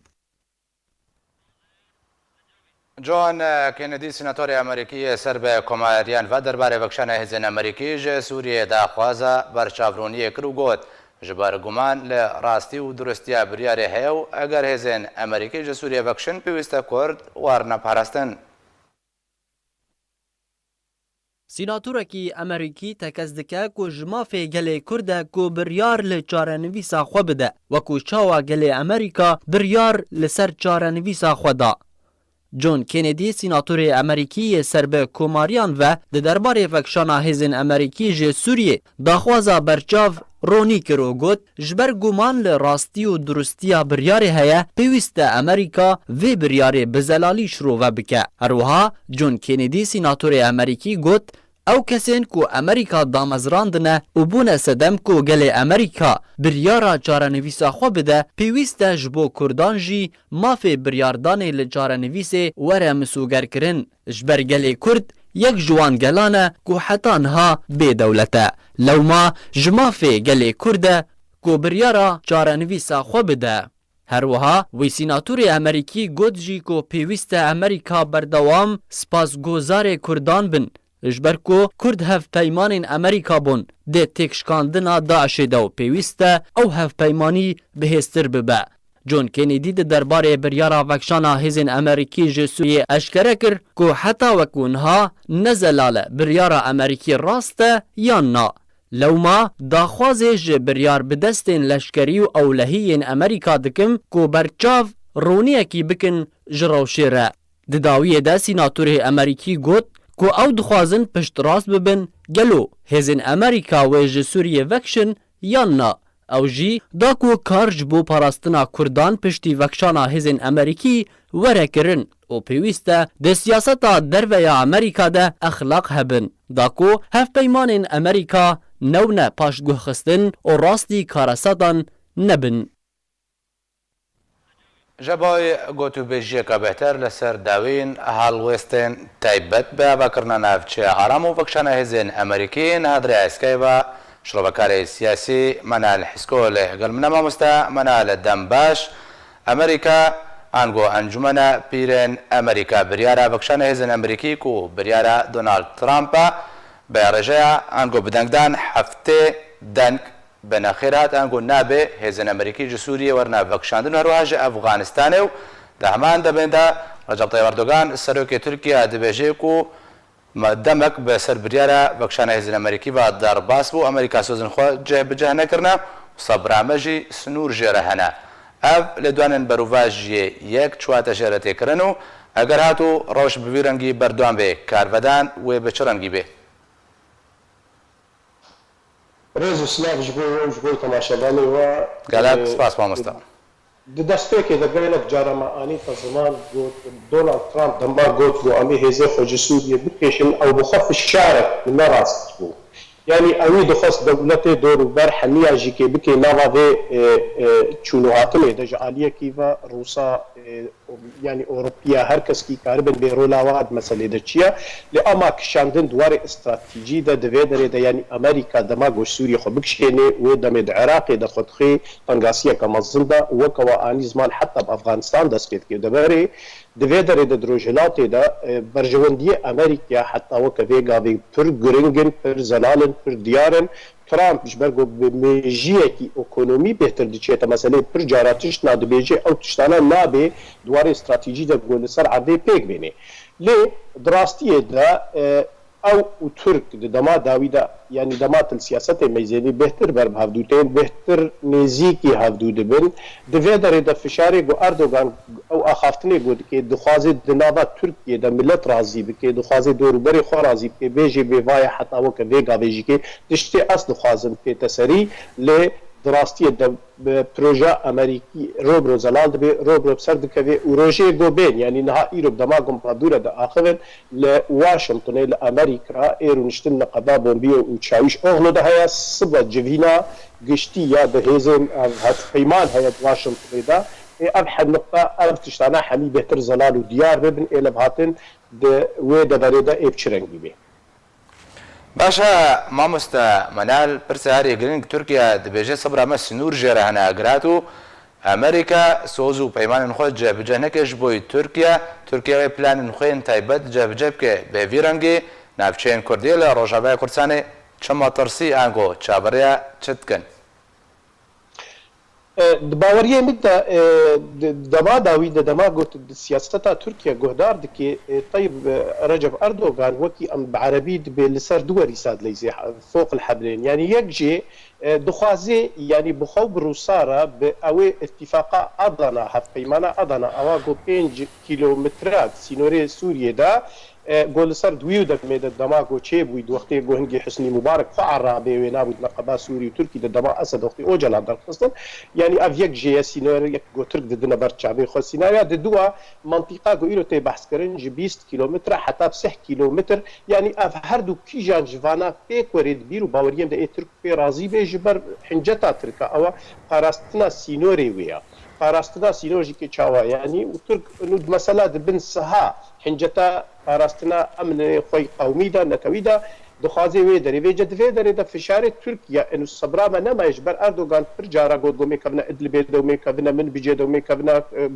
John Kennedy, sînatorê Amerîkî yê ser bi komariyan ve derbarê vekşanê hêzên Amerîkî ji Sûriyê daxwaza berçavroniyê kir û got, ji ber guman li rastî û duristiya biryarê heye û eger hêzên Amerîkî ji Sûriyê vekşin, pêwîst e Kurd werine parastin. Sînatorekî Amerîkî tekez dike ku ji mafê gelê Kurd e ku biryar li çarenivîsa xwe bide, wekû çawa gelê Amerîka biryar li ser çarenivîsa xwe da. John Kennedy, sînatorê Amerîkî yê ser bi komariyan ve di derbarê vekşana hêzên Amerîkî ji Sûriyê daxwaza berçav ronî kir û got, ji ber guman li rastî û duristiya biryarê heye, pêwîst e Amerîka vê biryarê bi zelalî şirove bike. Herwiha John Kennedy, sînatorê Amerîkî got, ew kesên ku Amerîka damezrandine û bûne sedem ku gelê Amerîka biryara çarenivîsa xwe bide, pêwîst e ji bo Kurdan jî mafê biryardanê li çarenivîsê were misûgerkirin. Ji ber gelê Kurd yek ji wan gelan e ku heta niha bê dewlet e. Lewma ji mafê gelê Kurd e ku biryara çarenivîsa xwe bide. Her wiha wî sînatorê Amerîkî got jî ku pêwîst e Amerîka berdewam spasgozarê Kurdan bin, ji ber ku Kurd hevpeymanên Amerîka bûn di têkşikandina DAIŞê de û pêwîst e ew hevpeymanî bihêztir bibe. John Kennedy di derbarê biryara vekişana hêzên Amerîkî ji Sûriyê eşkere kir ku heta wekû niha ne zelal e biryara Amerîkî rast e yan na. Lewma daxwazê ji biryar bi destên leşkerî û ewlehî yên Amerîka dikim ku berçav rûniyekî bikin ji rewşê re. Di dawiyê de sînatorê Amerîkî got ku ew dixwazin piştrast bibin, gelo hêzên Amerîka wê ji Sûriyê vekişin yan na? Ew jî da ku kar ji bo parastina Kurdan piştî vekişana hêzên Amerîkî were kirin û pêwîst e di siyaseta derve ya Amerîka de exlaq hebin. Da ku hevpeymanên Amerîka newne paşguhxistin û rastî karesadan nebin. Ji bo gotûbêjiyeke bêhtir li ser dawiyên helwestên taybet bi avakirina navçeya aram û vekişana hêzên Amerîkî niha di rêya Skype ve şirovekarê siyasî Menal Hisko lê gel min e. Mamoste Menal, dem baş. Amerîka ango Encûmena Pîrên Amerîka biryara vekişana hêzên Amerîkî ku biryara Donald Trump e, bi rêjeya ango bi dengdan heftê deng bi nexêr hat, ango nabe hêzên Amerîkî ji Sûriyê werine vekişandin û her wiha ji Efxanistanê û di heman demê de Recep Tayyip Erdogan, serokê Tirkiye, dibêje ku me demek bi ser biryara vekişana hêzên Amerîkî ve derbas bû, Amerîka sozên xwe cih bi cih nekirine û sebra me jî sinûr jê re hene. Ev lêdwanên berovajiyê yek çiwate jê re tê kirin û eger hat û rewş bi vî rengî berdewam bê, karvedan wê bi çi rengî bê? Rêz û silav ji bo we û ji bo temaşevanê we. Gelek Ee, spas mamoste. Di destpêkê de gelek cara me anîte ziman, got, Donald Trump dema got ku em ê hêzê xwe ji Sûriyê bikêşin, ew bi xwe fişarek ne rast bû. Yanî ewî dixwest dewletê dor û ber hemiya jî kê bike nava vê, e, e, çûn û hatinê de ji aliyekî ve Rûsa, e, yanî Ewropiya her keskî karibin bê rola wa di meselê de çi ye. Lê ama kişandin di warê stratejî de, di vê derê de, yanî Amerîka dema ku ji Sûriyê xwe bikişêne, wê demê di Iraqê de xwe dixê tengasiyeke mezin de, weke we anî ziman heta bi Afganistan dest pê dike. Deverê di vê derê de di Rojhilatê de, e, berjewendiyê Amerîkaya heta weke vê gavê pir giring in, pir zelal in, pir diyar in. Trump ji ber ku bi mêjiyekî ekonomî bêhtir diçête meselê pir cara tiştna dibêje, ew tiştana nabê di warê stratejî de ku li ser erdê pêk bêne. Lê di rastiyê de, e, ew û Tirk di dema dawî de, yanî dema til siyasetê meyzênî bêhtir ber bi hevdû tên, bêhtir nêzîkî hevdû dibin. Di vê derê de fişarê ku Erdogan ew axaftinê ku dike, dixwaze di nava Tirkiyê de milet razî bike, dixwaze dorûberê xwe razî bike, bêjê bê vaye heta weke vê gavê jî ke tiştê ez dixwazim bikête serî, lê di rastiyê de bi proja Amerîkî ro bi ro zelal dibe, ro bi ro bi ser dikeve û rojê go bên, yanî niha îro bi dema ku em bi hevdû re diaxivin, li Washingtonê li Amerîka ê rûniştin niqeba Pompeo û Çawîşoglu de heye, sibe civîna giştî ya di hêzên ev hevpeyman heye di Washingtonê de, ê ev he niqta, ev tiştana hemî bêhtir zelal û diyar bibin, ê levhatin di wê deverê de ê bi çi rengî bê. Baş e, mamoste Menal, pirsa herî giring, Tirkiye dibêje sibra me sinûr jê re hene, eger hat û Amerîka soz û peymanên xwe cihbicih neke ji bo Tirkiye, Tirkiye wê planên xwe yên taybet cihbicih bike. Bi vî rengî navçeyên Kurdî li Rojavaya Kurdistanê çi metirsî ango çaveriya çi dikin? E, di baweriyê min de, e, di, di dema dawî de, dema got di siyaseta Tirkiye guhdar dike, e, Tayyip, e, Recep Erdogan wekî em bi erebî dibê li ser du werî sadleyzê, foq el heblên. Yanî yek jê, e, dixwaze, yanî bi xwe û bi Rûsa re bi ew ê îtîfaqa Adana, hevpeymana Adana, ewa ku pênc kîlometre sînorê Sûriyê de, e, ku li ser di wî û demê de dema ku çêbûyî, di wextê ku hingî Husnî Mubarek xwe erabê wê nabû di neqeba Sûrî û Tirkî de, dema Esed wextê Ocalan derxistin. Yanî ev yek jê ye sînorek ku Tirk didine ber çavê xwe. Sînarya di dua mantîqa ku îro tê behs kirin ji bîst kîlometre heta sih kîlometr. Yanî ev her du kîjan ji vana pêk werê di bîr û baweriyên de ê Tirk pê razî bê ji ber hinceta Tirk e. Ewa parastina sînorê wê ye. Parastina sînor jî kê çawa, yanî û Tirk nû di mesela di bin siha hinceta parastina emnê xwe qewmî de, netewî de, dixwaze wê derê vêce. Di vê derê de fişarê Tirkiye, enu sebra me nemaye, ji ber Erdogan pir cara got, got, "Mê kevine Idlibê de, mê kevine Minbicê de, mê kevine, e,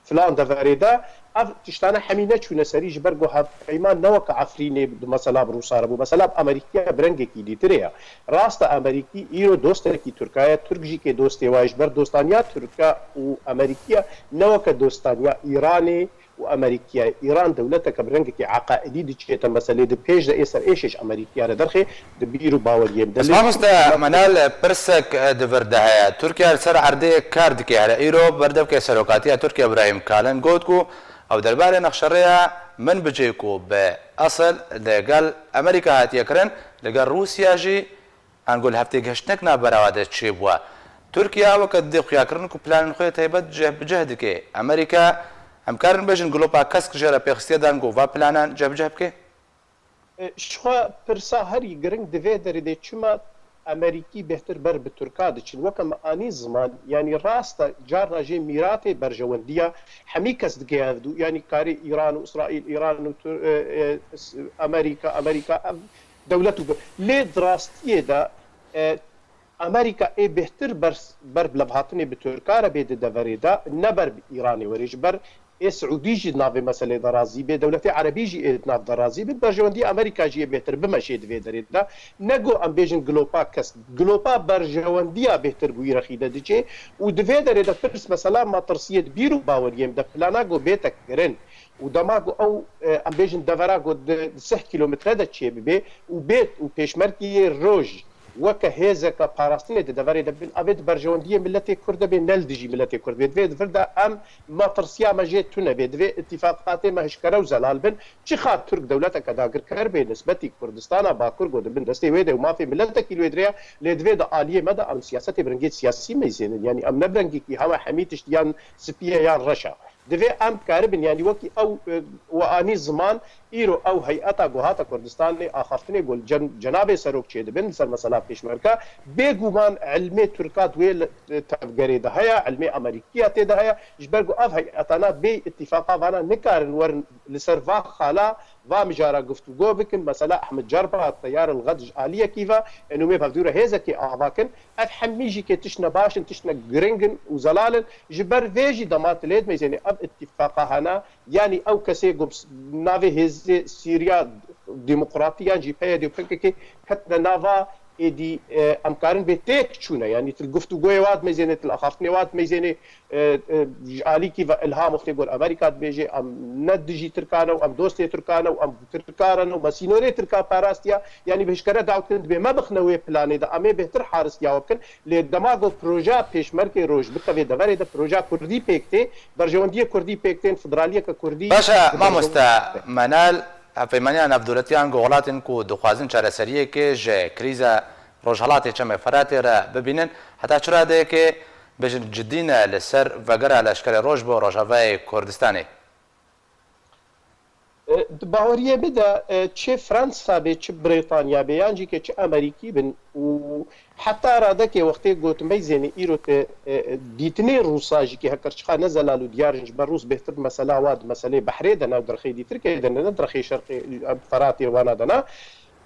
filan deverê de." Ev tiştane hemî neçûne serî, ji ber ku hevpeyman ne weke Efrînê di mesela bi Rûsa re bû. Mesela bi Amerîkiya bi rengekî dîtirê ye. Rast e, Amerîkî îro dostekî Tirka ye, Tirk jî kê dostê wa ye, ji ber dostaniya Tirka û Amerîkiya ne weke dostaniya Îranê û Amerîkiya. Îran dewleteke bi rengekî eqaidî diçête meselê, di pêş de ê ser êşê ji Amerîkiya re derxê, di bîr û baweriyê min de. Ez mamoste Menal, pirsek, e, di vir de heye. Tirkiye li ser erdê kar dike. Here îro berdevkê serokatiya Tirkiye Îbrahîm Kalin got ku ew derbarê nexşerêya Minbicê ku bi esil li gel Amerîka hatiye kirin, li gel Rûsya jî ango li hevtêgihiştinek navbera wa de çêbûye. Tirkiye weke didê xuyakirin ku planên xwe taybet cih bi cih dike. Amerîka, em karin bêjin, glopa kesk jê re pêxistiye dan ku va planan cih bi cih bike? E, ji xwe pirsa herî giring di vê derê de çima Amerîkî bêhtir ber bi Tirka diçin? Weke me anî ziman, yanî rast e, carna jê mîratê berjewendiya hemî kes dike hevdû. Yanî karê Îran û Îsraîl, Îran û Tur-, e, e, s-, Amerîka, Amerîka, ev dewlet û bi-, lê di rastiyê de, e, Amerîka ê bêhtir ber, ber bi levhatinê bi Tirka re bê di deverê de, ne ber bi Îranê were. Ji ber ê Siûdî jî di navê meselê de razî bê, dewletê Erebî jî ê di nav de razî bin, berjewendî Amerîka jî ê bêhtir bimeşê di vê derê de. Ne go em bêjin glopa kesk, glopa berjewendiya bêhtir bi wî rexî de diçê û di vê derê de pirs mesela metirsiyê di bîr û baweriyê min de plana go bête kirin û dema go ew, e, em bêjin devera go di, di sih kîlometre de çêbibe û bê û pêşmergeyê roj weke hêzeke parastinê di deverê de bin, avê di berjewendiyê miletê Kurd de bê, ne li dijî miletê Kurd bê. Divê di vir de em matirsiya me jê tune bê. Divê îtîfaqatê me hişkere û zelal bin. Çiqas Tirk dewleteke dagirker bê nisbetî Kurdistana Bakur ku di bin destê wê de û mafê miletekî li wê dirê ye, lê divê di aliyê me de em siyasetê bi rengê siyasî meyzênin. Yanî em ne bi rengekî hewa hemî tişt yan spî ye yan reş e. Divê em karibin, yanî wekî ew, e, we anî ziman, îro ew heyeta ku hate Kurdistanê axaftinê ku li cen-, cenabê serok çêdibin li ser mesela pêşmerge, bêguman ilmê Tirka di wê li, e, tevgerê de heye, ilmê Amerîkiya tê de heye, ji ber ku ev heyetana bê îtîfaqa vana nikarin werin li ser va xala, va mijara guftûgo bikin. Mesela Ehmed Cerba, Teyar el Xed ji aliyekî ve, eno wê bi hevdû re hêzekê ava kin. Ev hemî jî kê tiştine baş in, tiştine giring in û zelal in. Ji ber vê jî dema tu lê dimeyzênê ev îtîfaqa hene, yanî ew kesê ku bi s-, navê hêzê Sîriya Demokratî yan jî P Y D û P K K ketine nava êdî, e, em karin bê têk çûne. Yanî tu li guftûgoyê wa dimeyzênê, tu li axaftinê wa dimeyzênê, e, e, ji alîkî ve îlham wextê got Amerîka dibêje, em ne dijî Tirkan e û em dostê Tirkan e û em Tirkar in û me sînorê Tirkan parastiye. Yanî bi hişkere dawet kirin dibê me bixine wê planê de, em ê bêhtir haristiya we bikin. Lê dema got projeya pêşmergê roj bikevê deverê de, projeya Kurdî pêk tê, berjewendiyê Kurdî pêk tên, federaliyeke Kurdî Baş e, di mamoste berjewendiyê Menal, hevpeymaniya navdewletiyan ku welatên ku dixwazin çareseriyekê ji krîza Rojhelatê Çemê Feratê re bibînin, heta çi radeyekê bêjin cidî ne li ser vegera leşkerê roj bo Rojavayê Kurdistanê? E, di baweriyê min de, e, çi Fransa be, çi Brêtanya be, yan jî ke çi Amerîkî bin û heta radekê wextê gotimey zênê îro te, e, e, dîtinê Rûsa jî ke hekir çiqa ne zelal û diyar in, ji ber Rûs bêhtir mesela wa di meselê behrê de ne, derxê dîtirkê de ne, ne derxê şerqê, e, Feratê wana de ne.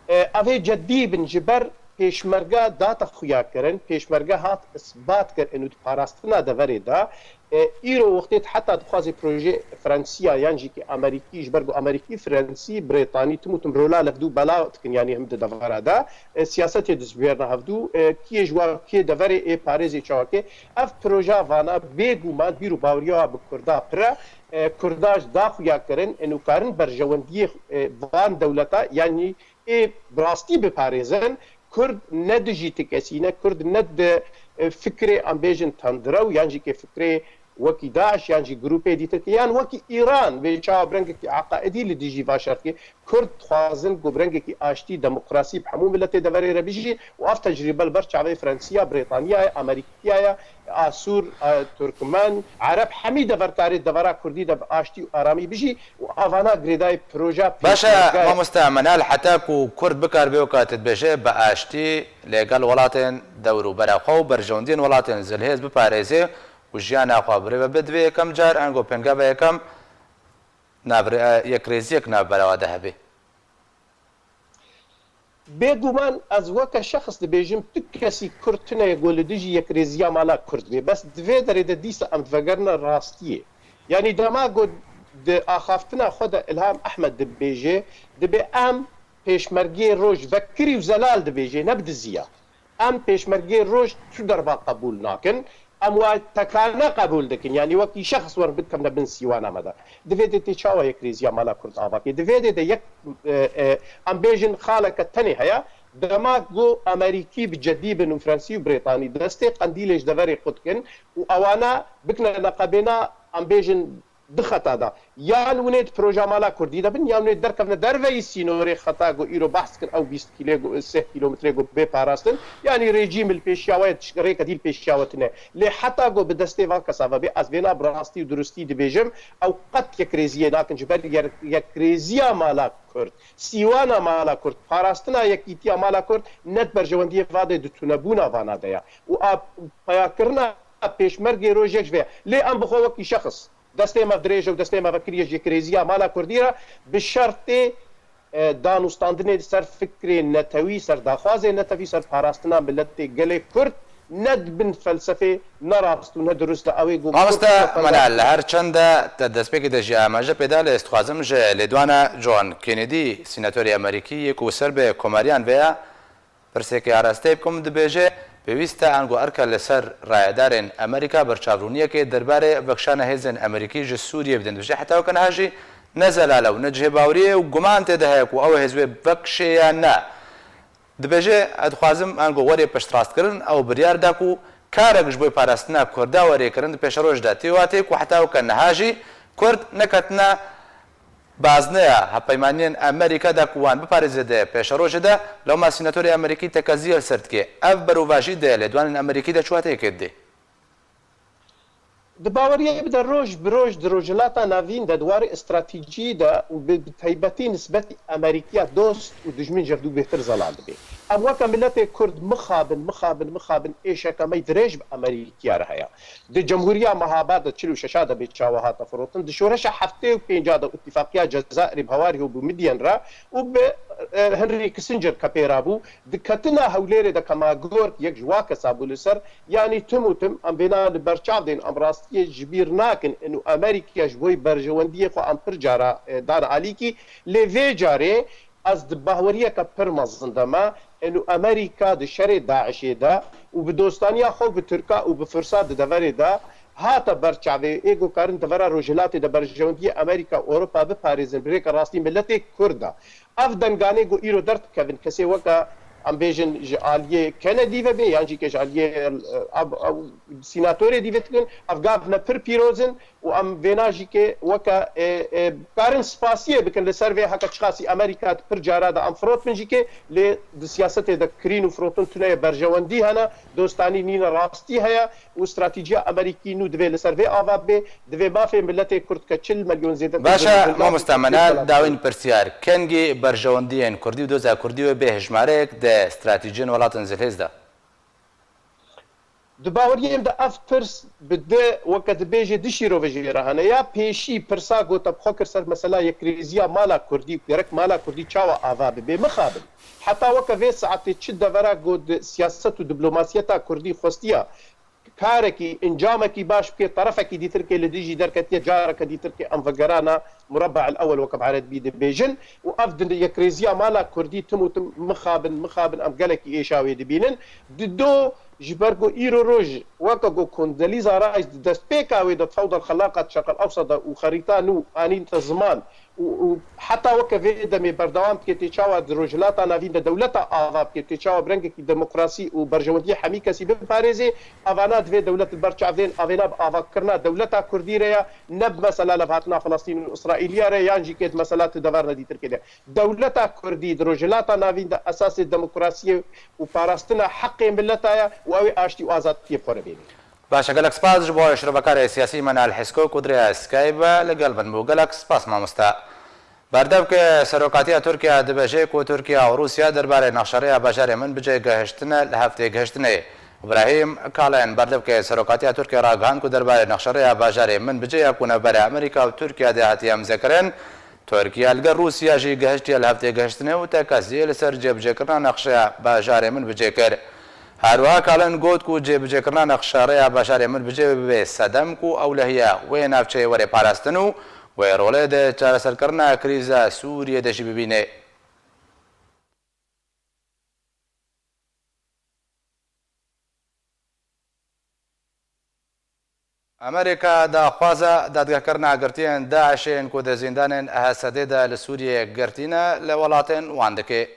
E, ev ê cedî bin, ji ber pêşmerge date xuya kirin, pêşmerge hat isbat kir û di parastina deverê de, e, îro wextê heta dixwaze proje Fransiya yan jî ki Amerîkî, ji ber ku Amerîkî, Fransî, Brêtanî tim û tim rola li hevdû bela dikin, yanî him di devera de, e, siyasetê dizbûyerna hevdû, e, kiyê ji wa kê deverê ê parêzê çawakê. Ev proja vana bêguman bîr û baweriya bi Kurda pir e, e, Kurda ji da xuya kirin, ên û karin berjewendiyê, e, van dewleta, yanî ê bi rastî biparêzin, Kurd ne dijî ti kesî ne, Kurd ne di, e, fikrê, em bêjin, tendrew, yan jî kê fikrê wekî DAIŞ, yan jî grûpê dîtirkê, yan wekî Îran, vê çawa bi rengekî eqaidî li dijî va şertê. Kurd dixwazin ku bi rengekî aştî, demokrasî bi hemû miletê deverê re bijî û ev tecrîbe li ber çavê Fransiya, Brêtaniya ye, Amerîkiya ye, Asûr, e, Turkmen, Ereb, hemî deverkarê devera Kurdî de bi aştî û aramî bijî û avana girêdayî proja Baş e, pêşmerge. Mamoste Menal, heta ku Kurd bikar bê weka tu dibêje bi aştî lê gel welatên dewrûbera xwe û berjewendiyên welatên zilhêz biparêze û jiyana xwe birêve be, divê yekem car ango pêngava yekem navre-, e, yekrêziyek navbera wa de hebe. Bêguman ez weke şexs dibêjim, tu kesî Kurd tune ye ku li dijî yekrêziya mala Kurd bê. Bes di vê derê de dîsa em divegerine rastiyê. Yanî dema ku di axaftina xwe de Ilham Ehmed dibêje, dibê em pêşmergê roj vekirî û zelal dibêje, ne bi diziya. Em pêşmergê roj tu derba qebûl nakin. Em wa tekane qebûl dikin. Yanî wekî şexs werin bikevne bin sîwana me de. Di vê dê tê çawa yekrêziya mala Kurd ava kê? Di vê dê de yek, e, e, em bêjin xaleke tenê heye. Dema ku Amerîkî bi cedî bin û Fransî û Brêtanî destê qendîlê ji deverê xwe dikin û ewana bikine neqebêna, em bêjin, di xeta de. Yan winê di proja mala Kurdî de bin, yan winê derkevne derveyî sînorê xeta ku îro behs kir, ew bîst kîlê ku, sê kîlometrê ku bê parastin. Yanî rejîm li pêşiya we ye, rêke dî li pêşiya we tune. Lê heta ku bi destê van kesa ve bê, ez vêna bi rastî û durustî dibêjim, ew qet yekrêziyê nakin ji ber yer-, yekrêziya mala Kurd, sîwana mala Kurd, parastina yekîtiya mala Kurd ne di berjewendiyê vadê di tunebûna vana de ye. Û a peyakirina pêşmergê roj yek ji vê ye. Lê em bi xwe wekî şexs destê me dirêj e û destê me vekiriye ji yekrêziya mala Kurdî re bi şertê, e, danûstandinê li ser fikrê netewî, ser daxwazê netewî, ser parastina miletê gelê Kurd, ne di bin felsefê ne rast û ne dirust de ew ê ku Mamoste Kurd Menal, her çende te destpêkê de jî amaje pê da, lê ez dixwazim ji lêdwana John Kennedy, sînatorê Amerîkî yê ku ser bi komariyan ve ye, Pirseke arasteyê bikim, dibêje, pêwîst e ango erke li ser rayedarên Amerîka berçavbûniyekê derbarê vekişana hêzên Amerîkî ji Sûriyê bidin. Dibêje, heta weke niha jî ne zelal e û ne cihê baweriyê û guman tê de heye ku ew hêz wê vekişê ya ne. Dibêje, ez dixwazim ango werê piştrastkirin, ew biryar da ku karek ji bo parastina Kurda werê kirin di pêşeroj de. Tê watê ku heta weke niha jî Kurd neketine Bazneya hevpeymaniyên Amerîka de ku wan biparêze di pêşerojê de, lewma sînatorê Amerîkî tekezî li ser dike. Ev berovajî di lêdwanên Amerîkî de çi wateyekê didê? Di baweriyê bide roj bi roj di Rojhilata Navîn de di warê stratejî de û bi, bi taybetî nisbetî Amerîkiya dost û dijmin ji hev du bêhtir zelal dibe. Em weke miletê Kurd mixabin, mixabin, mixabin êşeke me dirêj bi Amerîkiya re heye. Di Cemhuriya Mehabad de çil û şeş de bê çawa hate firotin, di şoreşa heftê û pênc de îtifaqiya Cezayirê bi Hawarî û bi Midyen re û bi, e, Henry Kissinger ke pê re bû, di ketina Hewlêrê de ke Magork yek ji wa kesa bû li ser, yanî tim û tim em vêna li ber çav dên, em rastiyê ji bîr nakin, û Amerîkaya ji bo berjewendiyê xwe em pir cara, e, dane alîkî, lê vê carê Ez di baweriyeke pir mezin de me, ên û Amerîka di şerê DAIŞê de û bi dostaniya xwe bi Tirka û bi Fursa di deverê de hate ber çavê ê ku karin devera Rojhilatê de berjewendiyê Amerîka û Ewropa biparêzin bi rêka rastî miletê Kurd de. Ev denganê ku îro derdikevin kesê weke, em bêjin, ji aliyê Kennedy ve bê yan jî ke ji aliyê, e, ev, ev sînatorê dî ve dikin, ev gav me pir pîroz in. Û em vêna jî ke weke, e, e, karin spasiyê bikin li ser vê heke çiqasî Amerîka pir cara de em firot bin jî ke, lê di siyasetê de kirîn û firotin tune ye, berjewendî hene, dostanî nîne, rastî heye û stratejiya Amerîkî nû divê li ser vê ava bibe, divê mafê miletê Kurd ke çil milyon zêde Baş e, mamosta Menal, dawîn pirsiyar, kengî berjewendiyên Kurdî û doza Kurdî wê bê hejmarek di stratejiyên welatên zilhêz de? Di baweriyê min de ev pirs bi di, weke dibêje, di şîrove jê re hene. Ya pêşî pirsa ku te bi xwe kir ser mesela yekrêziya mala Kurdî, gerek mala Kurdî çawa ava bibe, mixabin. Heta weke vê saetê çi devera ku di siyaset û diplomasiyeta Kurdî xwestiya karekî, encamekî baş bike, terefekî dîtir ke li dijî derketiye, careke dîtir ke em vegerana Murabba el Ewel weke bi erebî dibêjin û ev di yekrêziya mala Kurdî tim û tim mixabin, mixabin em gelekî êşa wê dibînin. Di do ji ber ku îro roj weke ku Condoleezza Rice di destpêka wê de di Fewda el Xelaqa di Şerq el Ewsat de û xerîta nû anîn te ziman û, û heta weke vê demê berdewam dike tê çawa di Rojhilata Navîn de dewleta ava bike, tê çawa bi rengekî demokrasî û berjewendiyê hemî kesî biparêzê, evana divê dewlet li ber çav dên, avêna bi avakirina dewleta Kurdî re ye, ne bi mesela levhatina Filistîn û Îsraîliya re yan jî kê di mesela tu deverine dîtirkê de. Dewleta Kurdî di Rojhilata Navîn de esasê demokrasiyê û parastina heqê mileta ye û ew ê aştî û azadiyê bi xwe re bêne. Baş e, gelek spas ji bo şirovekarê siyasî Menal Hesko ku di rêya Skype ve li gel min bû. Gelek spas mamoste. Berdevke Serokatiya Tirkiye dibêje ku Tirkiye û Rûsya derbarê nexşerêya bajarê Minbicê gehiştine li hev têgihiştinê. Îbrahîm Kalen, berdevke Serokatiya Tirkiye ragihand ku derbarê nexşerêya bajarê Minbicê ya ku navbera Amerîka û Tirkiye de hatiye îmzekirin, Tirkiye li gel Rûsya jî gihiştiye li hev têgihiştinê û tekeziyê li ser cêbicêkirina nexşeya bajarê Minbicê kir. Her wiha Kalin got ku cêbicêkirina nexşeya rêya bajarê Minbicê bê sedem ku ewlehiya wê navçeyê were parastin û wê rolê di çareserkirina krîza Sûriyê de jî bibîne. Amerîka daxwaza dadgehkirina girtiyên DAIŞê yên ku di zîndanên Hesedê de li Sûriyê girtî ne, li welatên wan dike.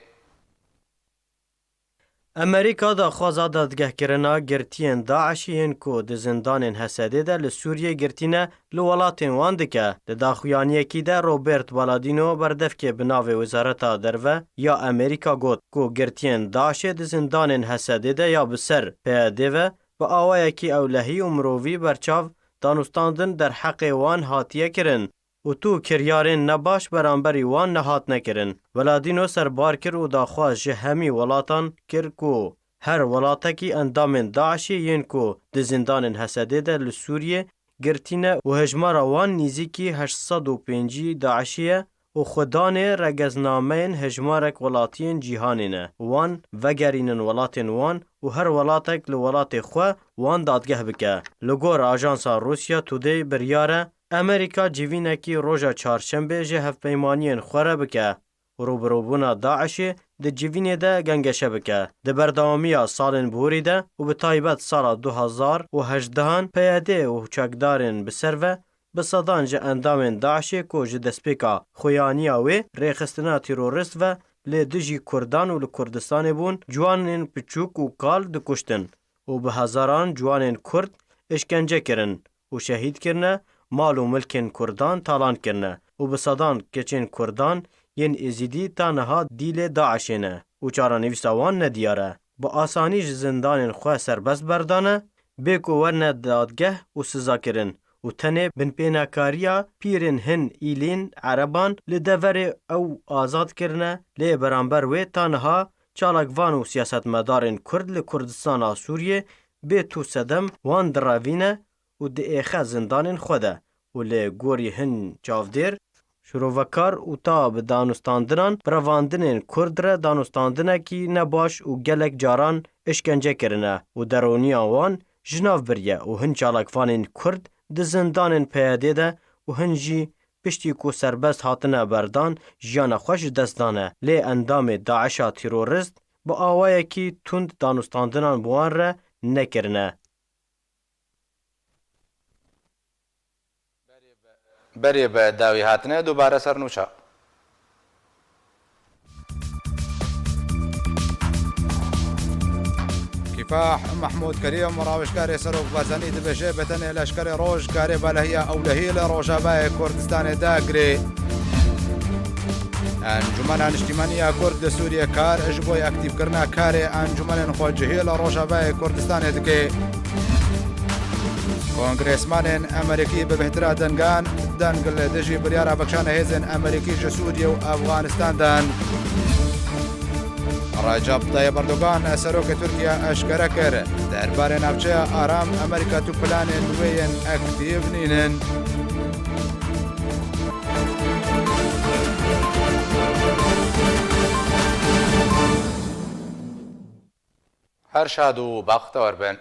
Amerîka daxwaza dadgehkirina girtiyên DAIŞê yên ku di zîndanên Hesedê de li Sûriyê girtî ne, li welatên wan dike. Di daxuyaniyekî de Robert Paladino, berdevkê bi navê Wezareta Derve ya Amerîka, got ku girtiyên DAIŞê di zîndanên Hesedê de ya bi ser P Y D ve bi awayekî ewlehî û mirovî berçav danûstandin derheqê wan hatiye kirin û tu kiryarên nebaş beramberî wan nehatine kirin. Paladino serbar kir û daxwaz ji hemî welatan kir ku her welatekî endamên DAIŞê yên ku di zîndanên Hesedê de li Sûriyê girtî ne û hejmara wan nîzîkî heşt sed û pêncî DAIŞî ye û xwedanê regeznameyên hejmarek welatiyên cîhanê ne, wan vegerînin welatên wan û her welatek li welatê xwe wan dadgeh bike. Li gor ajansa Russia Today biryar e Amerîka civînekî roja çarşembê ji hevpeymaniyên xwe re bike. Rûbirûbûna DAIŞê di civînê de gengeşe bike. Di berdewamiya salên borî de û bi taybet sala du hazar û hejdehan P Y D û çekdarên bi ser ve bi sedan ji endamên DAIŞê ku ji destpêka xweyaniya wê rêxistina terorist ve li dijî Kurdan û li Kurdistanê bûn, ciwanên piçûk û kal dikuştin û bi hezaran ciwanên Kurd îşkence kirin û şehîd kirine, mal û milkên Kurdan talan kirine û bi sedan keçên Kurdan yên Êzîdî ta niha dîlê DAIŞê ne û çarenivîsa wan nediyar e. Bi asanî ji zindanên xwe serbest berdane, bê ku werine dadgeh û sizakirin û tenê binpênakariya pîrên hin îlîn ereban li deverê ew azad kirine, lê beramber wê ta niha çalakvan û siyasetmedarên Kurd li Kurdistana Sûriyê bê tu sedem wan direvîne û diêxe zindanên xwe de û li gorî hin çavdêr, şirovekar û ta bi danûstandinan bi revandinên Kurd re danûstandinekî nebaş û gelek caran îşkence kirine û derûniya wan ji nav biriye û hin çalakvanên Kurd di zindanên P Y D de û hin jî piştî ku serbest hatine berdan jiyana xwe ji dest dane. Lê endamê DAIŞa terorist bi awayekî tund danûstandinan bi wan re nekirine. Berê bi dawî hatine dubare ser nûça. Kîfah Mehmûd Kerîm, rawişkarê Serok Barzanî dibêje, bi tenê leşkerê roj karê balehiya ewlehî li Rojavayê Kurdistanê dagirê. Encûmena Niştîmaniya Kurd li Sûriyê kar ji bo aktîfkirina karê encûmenên xwecihî li Rojavayê Kurdistanê dike. Kongresmanên Amerîkî bi bêhtira dengan deng li dijî biryara vekişana hêzên Amerîkî ji Sûriye û Efxanistan dan. Recep Tayyip Erdogan, serokê Tirkiye eşkere kir, derbarê navçeya aram Amerîka tu planên wê yên aktîv nînin. Her şad û bextewar bin.